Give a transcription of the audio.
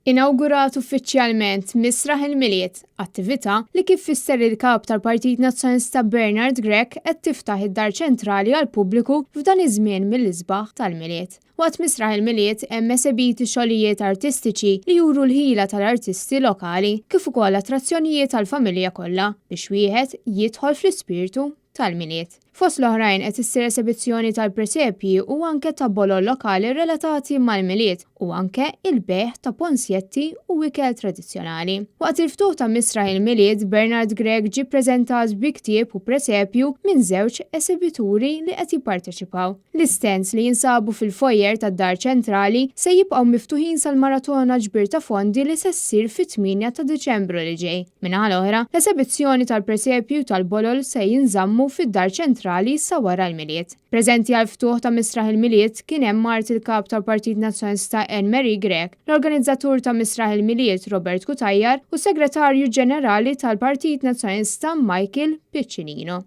Inawgurat uffiċjalment Misraħ il-Milied, attività li kif fisser il-Kap tal-Partit Nazzjonalista Bernard Grech qed tiftaħ id-Dar Ċentrali għall-pubbliku f'dan iż-żmien mill-isbaħ tal-Milied. Waqt Misraħ il-Milied hemm esebiti xogħlijiet artistiċi li juru l-ħila tal-artisti lokali kif ukoll attrazzjonijiet għall-familja kollha biex wieħed jidħol fl-ispirtu tal-Milied. Fost l-oħrajn qed issir esebizzjoni tal-presepji u anke ta' bolol lokali relatati mal-Milied u anke il-bejgħ ta' ponsjetti u ikel tradizzjonali. Waqt il-ftuħ ta' Misraħ il-Milied, Bernard Grech ġie ppreżentat bi ktieb u presepju minn żewġ esebituri li qed jipparteċipaw. L-istands li jinsabu fil-foyer tad-Dar Ċentrali se jibqgħu miftuħin sal-maratona ġbir ta' fondi li se ssir fit-8 ta' Diċembru li ġej. Min-naħa l-oħra, l-esebizzjoni tal-presepji u tal-bolol se jinżammu fid-Dar Ċentrali sa wara l-Milied. Preżenti għall-ftuħ ta' Misraħ il-Milied kien hemm mart il-Kap tal-Partit Nazzjonalista Anne Marie Grech, l-organizzatur ta' Misraħ il-Milied Robert Cutajar u s-Segretarju Ġenerali tal-Partit Nazzjonalista Michael Piccinino.